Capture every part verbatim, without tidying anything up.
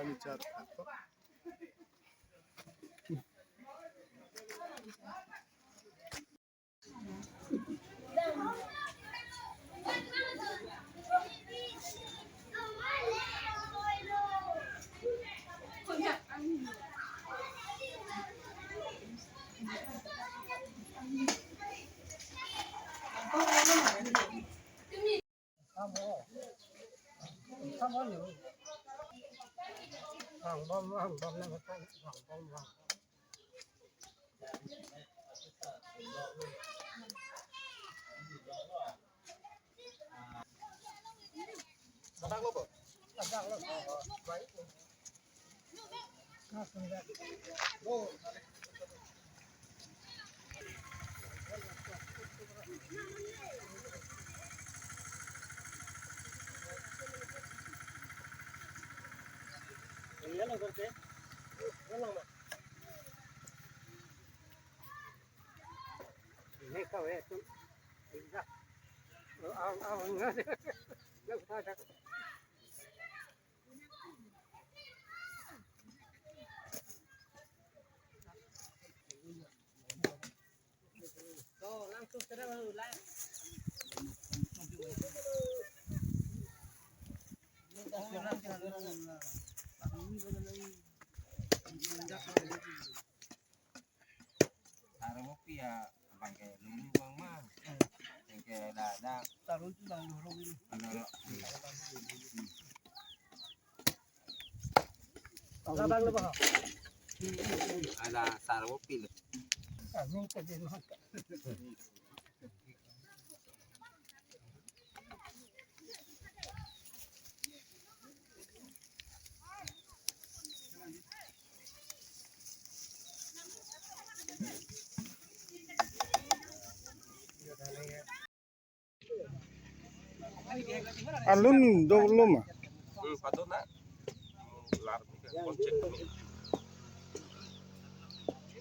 furniture. Sarvo pi abang ke lulu bang ma. Yang ke da da. Taruh itu bang dulu ini. Ada sarvo pi lo. Kami ke di mana? Alun do lo ma? Hmm, patut na. Lar ni kan konsep ni.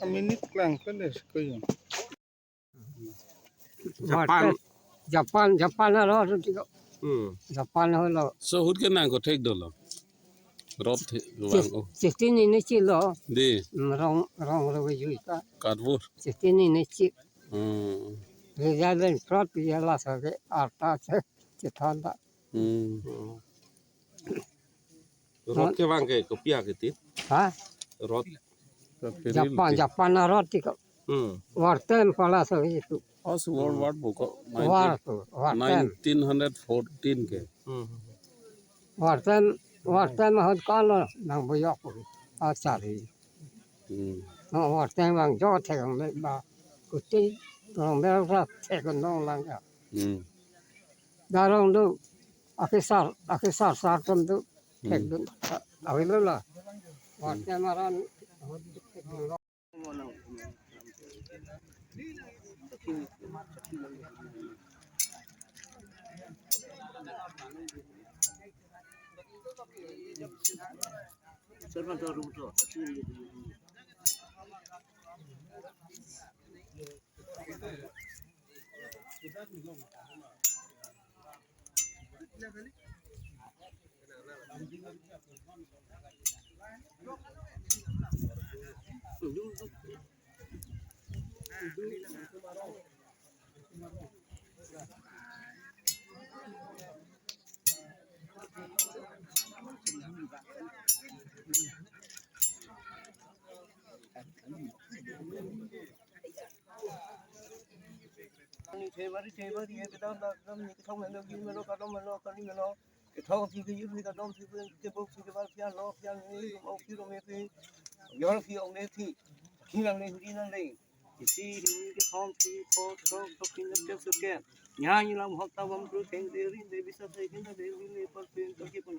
A minute klang kan deh ko yo. Japan. Japan, Japan alo tu tiko. Hmm. Japan alo. So hut ke nang ko thek dolo. Rot he, vang o. Chestin ini chilo. Di. Hmm, rong, rong lo ke juita. Kadvur. Chestin ini chi. Hmm. Rejaben prot ya la sa ke arta che, chethan ta. Hmm. Hmm. Rot ke vang ke kopi a ke ti? Ha? Rot. Japan, Japan arot tiko. Hmm. Wartem pala so itu. As World War buka. War tu, wartem. Nineteen hundred fourteen ke. Hmm. Wartem, wartem ahut kalo nang buyok achari. Hmm. No, wartem vang jo thek me ba kuti rong bel ra thek nong lang ya. Hmm. Darong do akisar, akisar sar tum do thek do. Avelo la. Wartem aran. Ni thebari thebari ye kedam da kedam ni kethom melo, gin melo, kadom melo, kali melo. Kethom si kejut si kadom si ke, kebok si kebar si arlo si arni, rum au si rum e si, yor si ong e si. Khi lang le huri lang le. Isi hini kethom si pho thom thom khin lam tek suke. Nya ni lam hok ta bam kru theng de ri de bisa sai khin de ri le par pen to ki pun.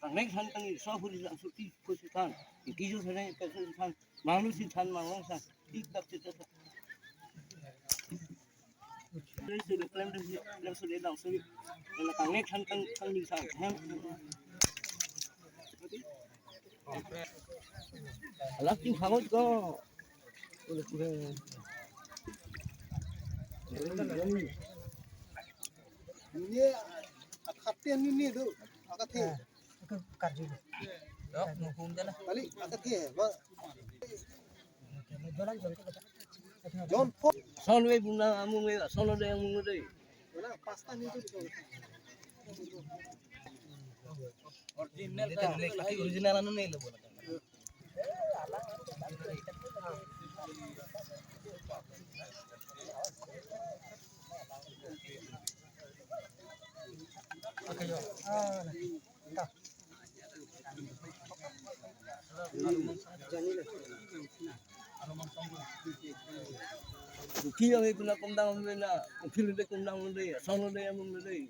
Kangnek than kangni so huri lang so ti ko si than. Ki jo than, ka so than. Manglu si than, manglu sa. Tik tak tik tak. Klem sudah, klem sudah, klem sudah lang sudah. Kangnek than kang kangni sa. Hem. Alam ting hangot ko. Ini akapten ini do, akapten. Dok, muhum jalan. Kali, akapten, ba. Jalan, jalan. John Paul. Son we buna amung we, son de amung de. Wala, pasta ni tu. Original ka, original anu ni lo bola. Uki yang ikuna kumdang mena, uki lede kumdang mede, son lede yang mede.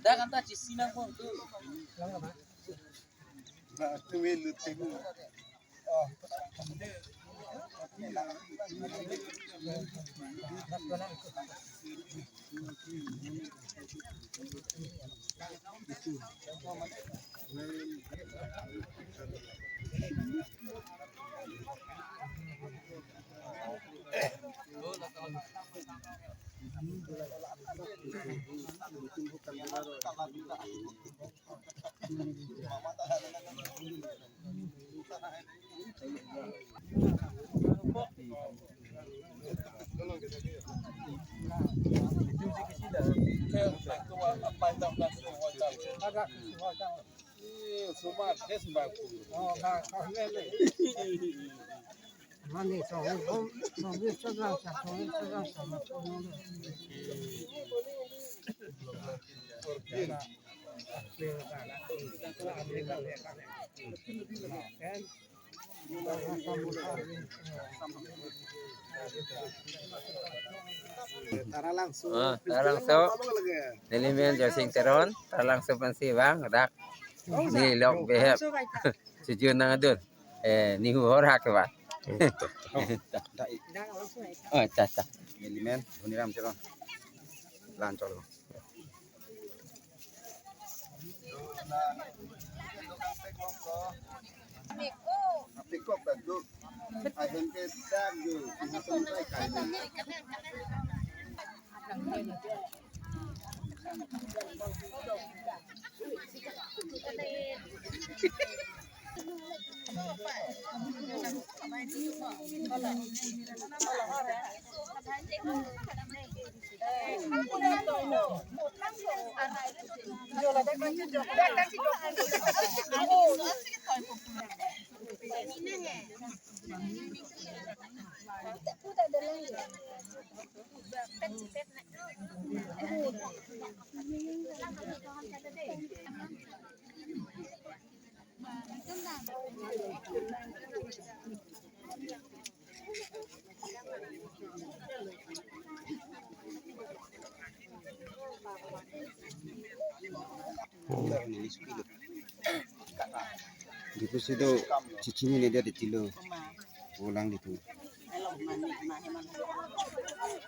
Dah kan tak cisi nang pun tu. Taralangso. Ah, Taralangso. Neli men Joysing Teron, Taralangso pensi bang, dak. Ni lok behep. Sejun nang adur. Eh, ni hu hor hak ba. Oh, ta, ta. Neli men, Boniram Teron. Lan cholo. Dipu si do chichini le dia ditilo. Pulang dipu.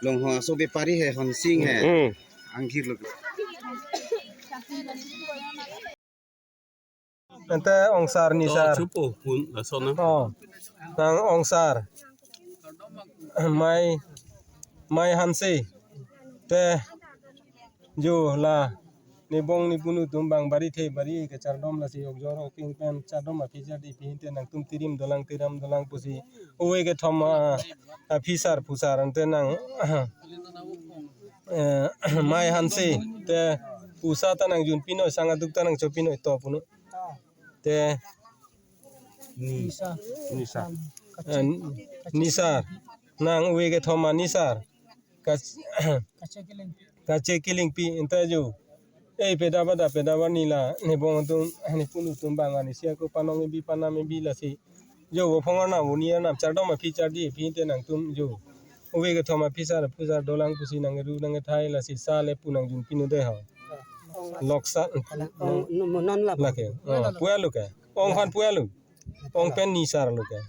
Longho aso bepari he, Honsing he. Hmm. Anghir lo. Ante ongsar ni. Oh, sar. Chupo pun, lason na. Oh. Nang ongsar. Mai, Mai Hanse. Te jo la, ne bong ne punu atum bang bari the bari kechardom, lasi okjor oking pen chardom aphi chardi aphi te nangtum tirim dolang tiram dolang pusi, ove kethom a, aphi sar pu sar ante nang, eh, Mai Hanse te pusa ta nangjun pinoi, sang aduk ta nangcho pinoi to puno. Te Ni. Nisar. Nisar. Eh, Nisar. Nang ove kethom a Nisar. Kache Kilingpi. Kache Kilingpi ante jo. Eh, peda bada, peda bani la, ne bong atum, ne punu atum bang ani sia ko panong ebi panam ebi, lasi jo vo phongar na vo ni anam chardom aphi chardi aphi te nangtum jo ove kethom aphi sar pu sar dolang pusi nang ru nang thai, lasi sa le pu nangjun pinu de ho. Loksa. Ong, nu, munan la. Lake. Oh, puya lo ke. Ong phan puya lo. Ong pen Nisar lo ke.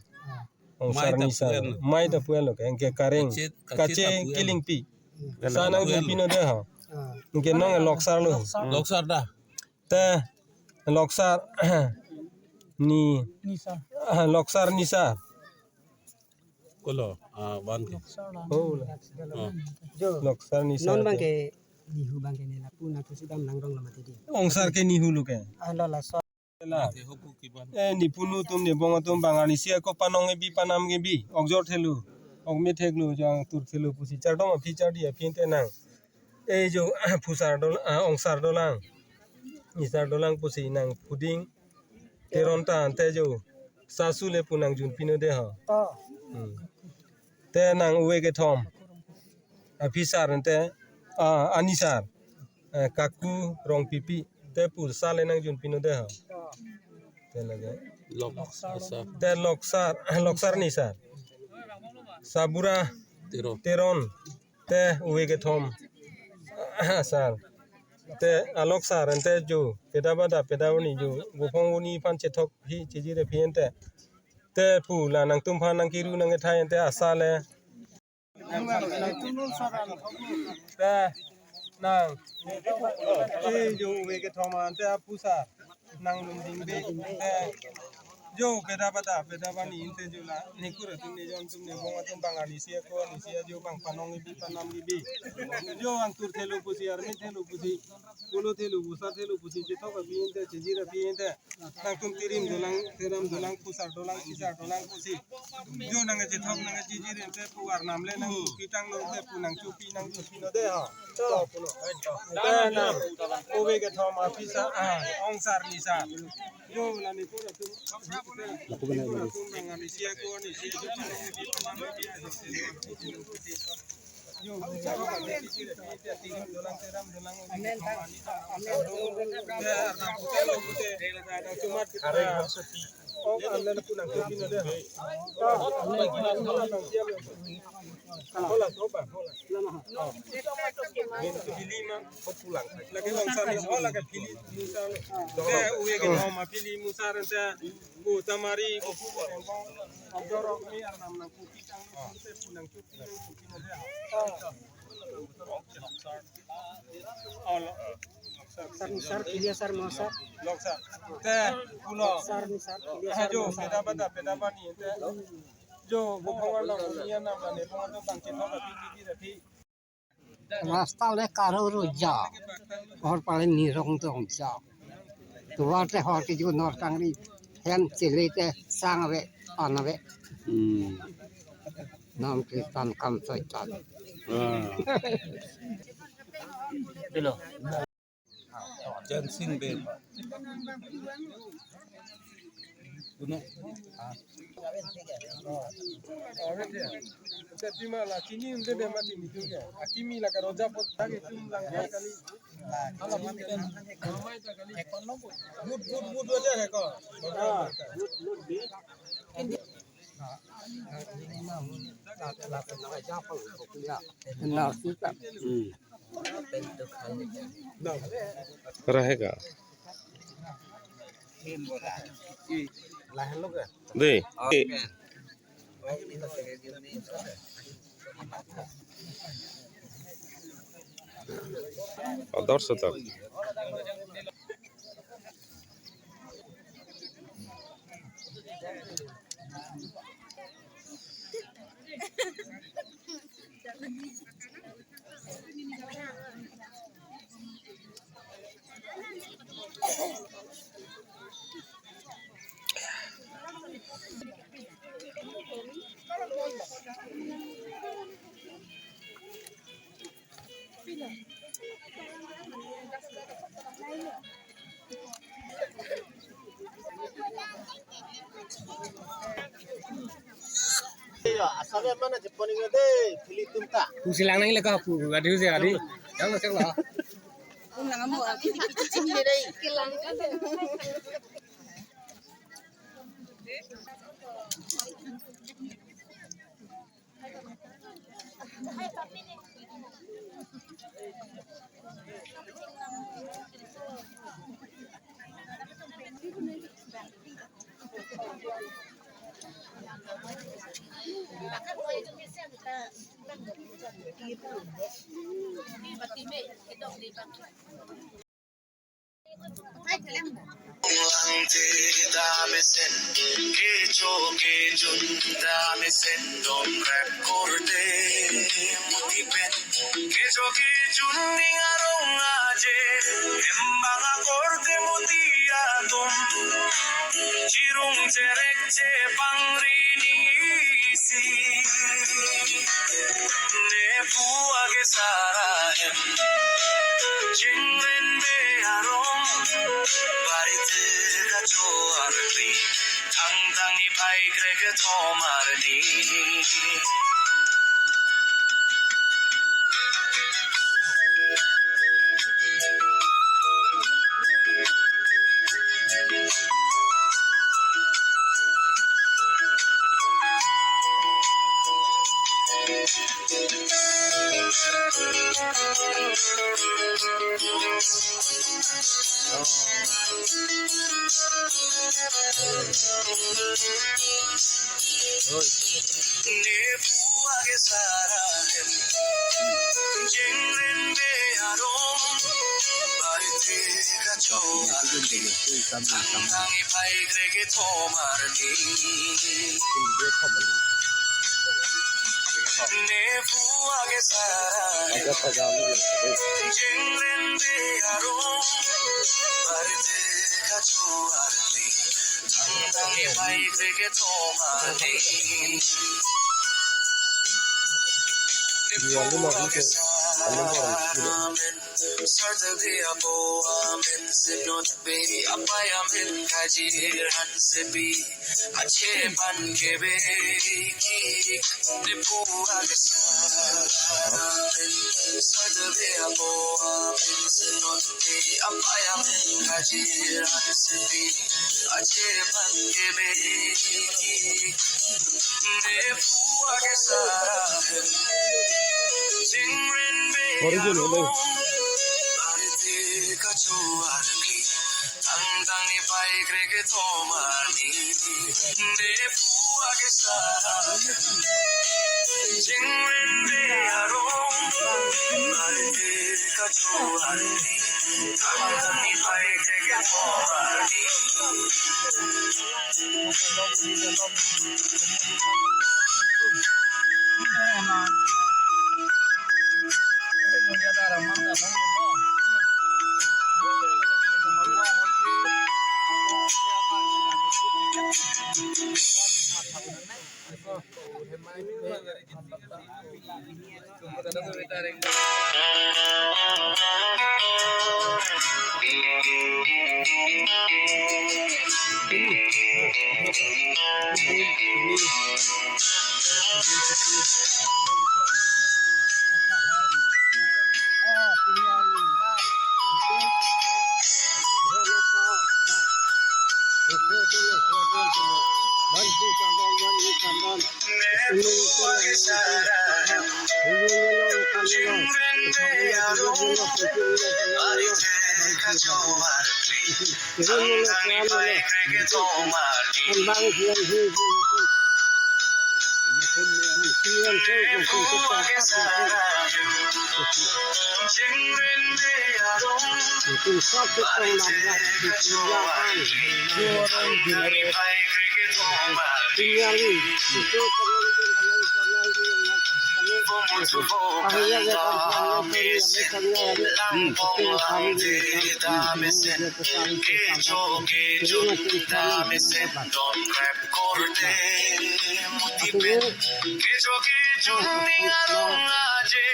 Ong sar Nisar. Mai ta puya lo ke. Ke Kareng. Kache, Kache Kilingpi. Sa nangjun pinu de ho. Ke nong Loksar lo. Loksar da. Te Loksar ni Nisar. Loksar Nisar. Kolo, ah, bang ke. Oh, jo. Loksar Nisar. Non bang ke nihu bang ke ne lapu na tusi dam nangrong lo mati di. Ongsar ke nihu lo ke. Ah, lo la so. La. Eh, ne punu atum ne bong atum bang ani sia ko panong ebi panam ebi. Okjor thelo. Okme theklo, jang tur thelo pusi chardom aphi chardi aphi te nang. Eh, jo, phusar dol, ah, ongsar dolang. Nisar dolang pusi nang puding. Teron ta ante jo. Sasu le pu nangjun pinu de ho. To. Hmm. Te nang ove kethom aphi sar ante, ah, ani sar. Eh, Kaku Rongpipi. Te pu sa le nangjun pinu de ho. To. Te lake. Lok, asa. Te Loksar, Loksar Nisar. Sabura Teron. Teron. Te ove kethom. Sar. Te a Loksar ante jo. Peda bada, peda bani jo. Vo phong vo ni phan chethok hi chejir aphi ante. Te pu la nangtum phan nang kiru nang kethai ante asa le. Te nang. Eh, jo ove kethom ante a phusar. Nang lum ding be. Te jo peda bada, peda bani ante jo la. Ne kur atum ne jon atum ne bong atum bang ani sia ko ani sia jo bang panong ebi panam ebi. Jo ang tur thelo pusi, army thelo pusi. Polo thelo, pusa thelo pusi chethok aphi ante, chejir aphi ante. Nangtum tirim dolang, tiram dolang, phusar dolang, phisar dolang pusi. Jo nang chethok nang chejir ante pu arnam le nang kitang lo ante pu nang chopi nang chopi lo de ho. To puno. Te nang ove kethom aphi sar, ah, ongsar Nisar. Jo la ne ko atum. Ko atum bang ani sia ko ani sia. Sar, sar, kilia sar, mo sar. Loksar. Te puno. Sar, ni sar, kilia sar, jo, mo sar. Peda bada, peda bani, te. Jo, vo phongar lo, ni anam la ne phongar lo bang chethok aphi, aphi, aphi. Rasta le karo roja. Hor pale nirong dong ja. Tuar te hor ke ju nor kangri. Hem chele te sang ave, an ave. Hmm. Nam Kristan kam soitan. Ah. Hello. Jansing Bey. Kuno. Tima la chini unde de mati mitu ke. Akimi la karoja pot lagi tum lang kali. Good, good, good aja ya ko. Hmm. Rahega. Dei. Odor sotor. Asal mana Jepang ini deh, pilih tunta. Pusi lang nang leka pu, adi usi adi. Yang lo cek lo. Langte damesen, kecho kejun damesen, dom rep korte muti pen. Kecho kejun ning arong aje, embang akorte muti atum. Chirung cherek chepangri ning isi. Nepu age sara hem. Chingren be arong. Barite kacho arpi. Thangthang ipai krek thom arni. Nepu age sara hem. Jengren be arong. Barite kacho arni. Thangthang ipai krek thom arni. Nepu age sara hem. Jengren be arong. Barite kacho arni. Thangthang ipai krek thom arni. Nepu age sara hem. Sarta be apo amen senot be apai amen kajir hansepi achepan kebe ki nepu age sara amen. Sarta be apo amen senot be apai amen kajir hansepi achepan kebe ki nepu age sara hem. Jingren be arong. Barite kacho arni. Thangthang ipai krek thom arni. Nepu age sara hem. Jingren be arong. Barite kacho arni. Thangthang ipai krek thom arni. Korte muti pen, kecho kejun ning arong aje,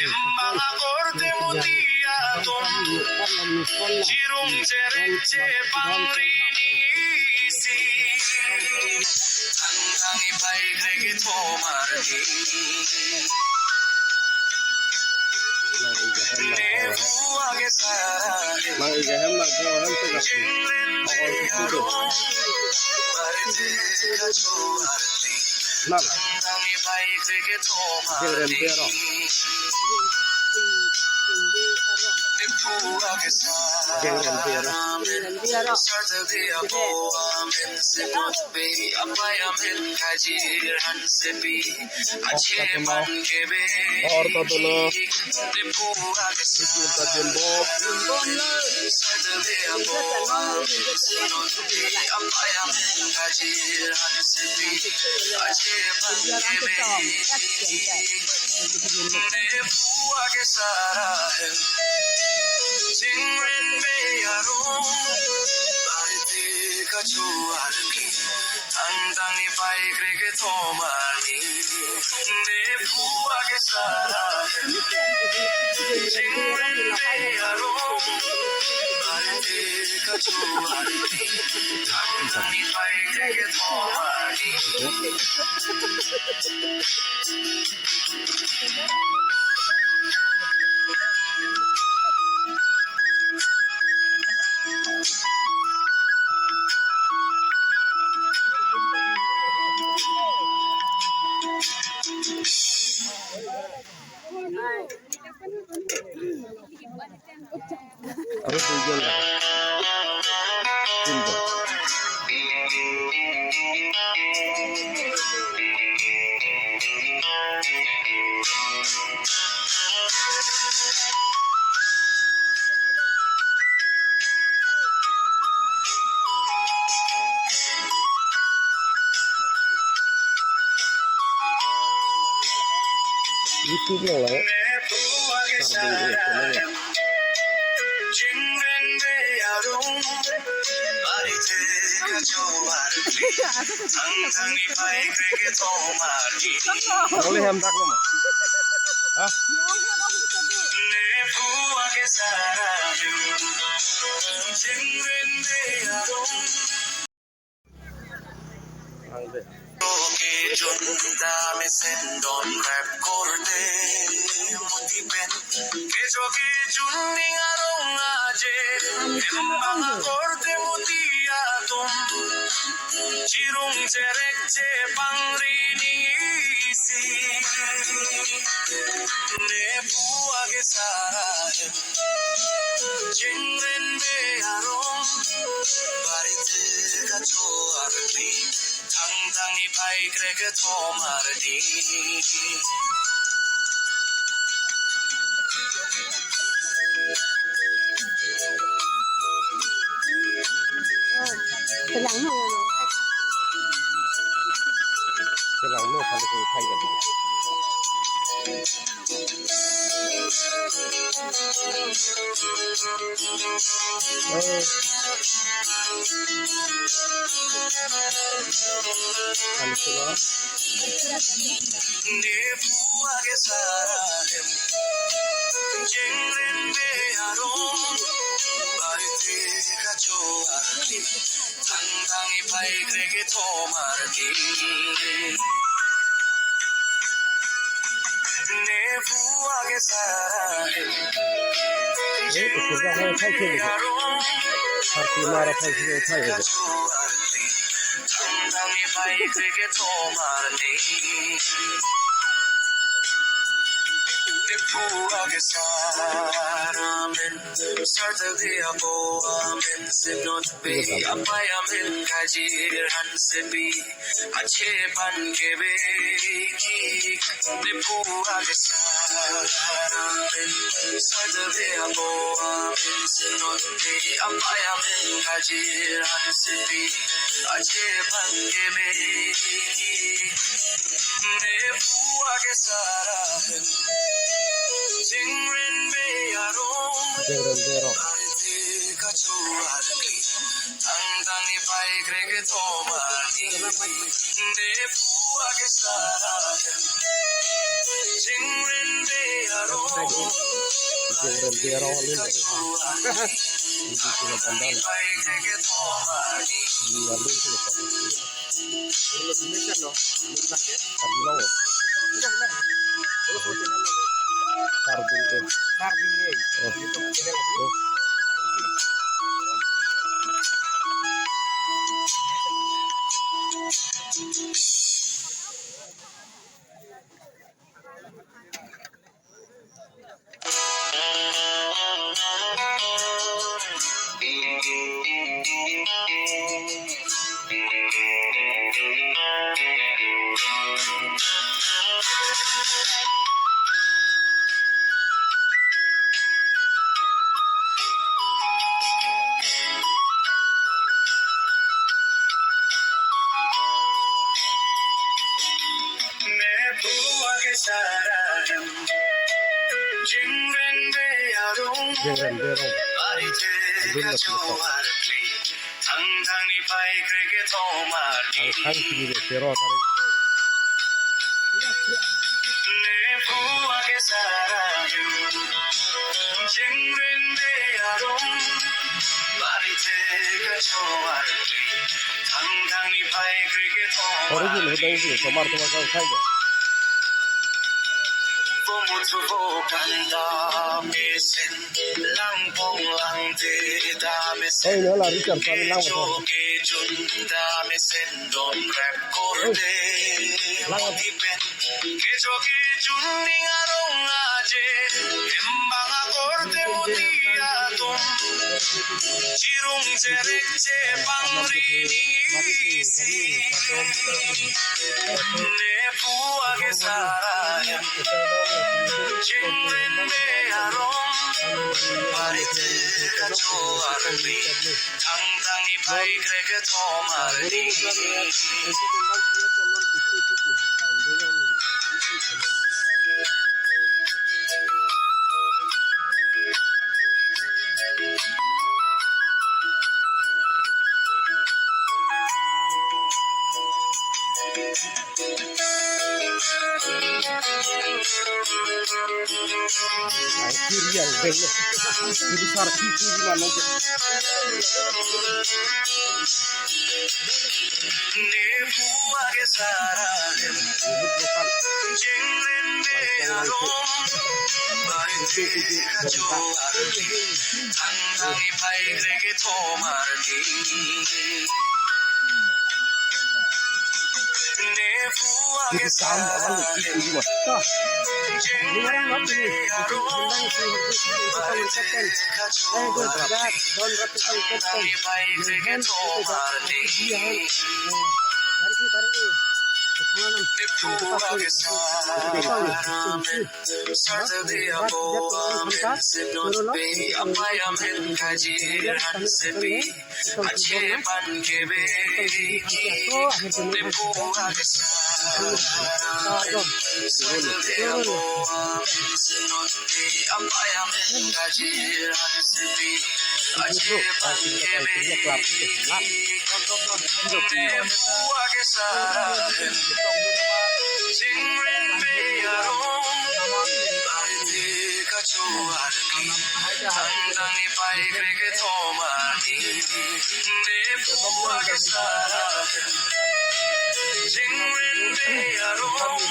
embang akorte muti atum, chirung cherek chepangri ning isi. Tangtang ipei kreke thomar di. Nang ega hem nang hor hem. Nepu age sara hem. Nang ega hem nang hor hem te nang. Hor hem te do. Nang. Tangtang ipei kreke thomar di. Jeng rem dia ro. Jeng rem dia ro. Hor ta dolo. Hor ta dolo. Bikin ta jembok. Nepu age sara hem. Chingren be arong. Arti kachoarpi. Tangtang ipei kreke thomar di. Nepu age sara hem. Chingren be arong. Arti kachoarpi. Tangtang ipei kreke thomar di. Aru duijon lage. Tinjon. YouTube lo lo. Sarbung e channel lo. Only hem dak lo ma. Ha? Ang de. Kejun ta mesen don rap korte muti pen. Kecho kejun ning arong aje. Embang korte muti atum. Chirung cherek chepangri ning isi. Nepu age sara hem. Chingren be arong. Barit kachoarpi. Tangtang ipei kreke thomar di. Chelang no, chelang no, kalau kau khai kan. Oh. Ano sila? Nepu age sara hem. Chingren be arong. Barit kachoarpi. Tangtang ipei kreke thomar di. Nepu age sara hem. Eh, itu dah, hai, hai, hai. Arti mara hai, hai, hai, hai. Tangtang ipei kreke thomar di. Nepu age sara hem. Saturday apo amen senot be apei amen kajir hanse bi ache pan kebe ki nepu age sara amen. Saturday apo amen senot be apei amen kajir hanse bi ache pan kebe ki nepu age sara amen. Chingren be arong. Chingren be arong. Tangtang ipei kreke thomar di. Nepu age sara. Chingren be arong. Chingren be arong. Tangtang ipei kreke thomar di. Ini lalu itu. Karbi Anglong. Karbi Anglong. Karbi Anglong. Jingren Berong. Abdul Latif. Thangthang niphai krekethom arni. Angkhang pini de tero tarik. Nephu akesar ahem. Jingren Berong. Barithe kachovar kli. Thangthang niphai krekethom arni. Original hudang si, tomar tomar kau khai ga. Vo muthu vo kanta mesen, langpong langte ta mesen. Oi, no la Richard, kami lang motor. Kecho kejun ta mesen, don rap korte. Lang. Moti pen. Kecho kejun ning arong aje, embang akorte moti atum. Chirung cherek chepangri ning isi. Nephu akesar ahem. Jingren Berong. Barithe kachovar kli. Thangthang niphai krekethom arni. Kiri yang beng. Kiri sar kiri mana? Nephu akesar ahem. Jingren Berong. Barithe kachovar kli. Thangthang niphai krekethom arni. Nephu akesar ahem. Jingren Berong. Barithe kachovar kli. Thangthang niphai krekethom arni. Nephu akesar ahem. Saturday abo amen senot pe apei amen kajir hansepi. Ache pan kebe ki nephu akesar. Saturday abo amen senot pe apei amen kajir hansepi. Ache pan kebe ki. Nephu akesar ahem. Jingren Berong. Barithe kachovar kli. Thangthang niphai krekethom arni. Nephu akesar ahem. Jingren Berong.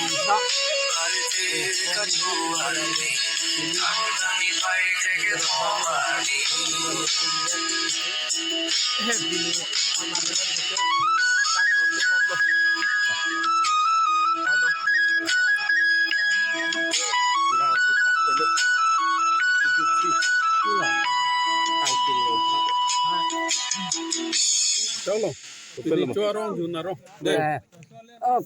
Barithe kachovar kli. Thangthang niphai krekethom arni. Chalo. Chalo. Chalo. Oh,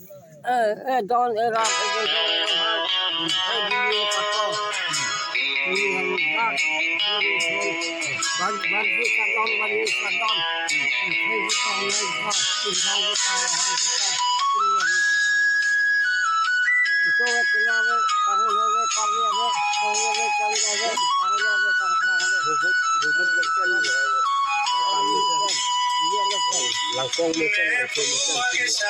eh, eh, don, eh, ram, eh, don, eh, ram, eh, eh, di, eh, pato. Di, eh, ban, ban, di, sa, don, ban, di, sa, don. Eh, di, sa, don, sa, di, sa, don, sa, di, sa, don. Ito, eh, kena, eh, tahu, eh, eh, kami, eh, eh, kami, eh, kami, eh, eh, kami, eh, eh, kami, eh, eh. Bubut, bubut, bubut, eh, eh, kami, eh. Langkong mesen, mesen, mesen.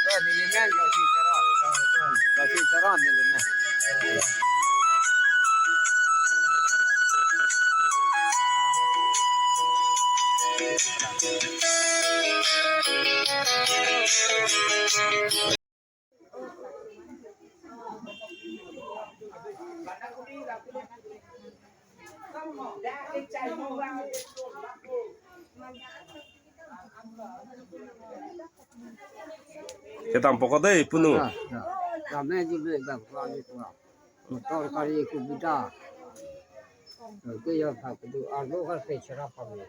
Nelimen Joyce Teron. Joyce Teron nelimen. Kedam pokok dei, punu. Nah, nah. Kami juga dah kuali kuali. Motor kari kubida. Oke ya, Pak, itu arlo kan saya cerah kami.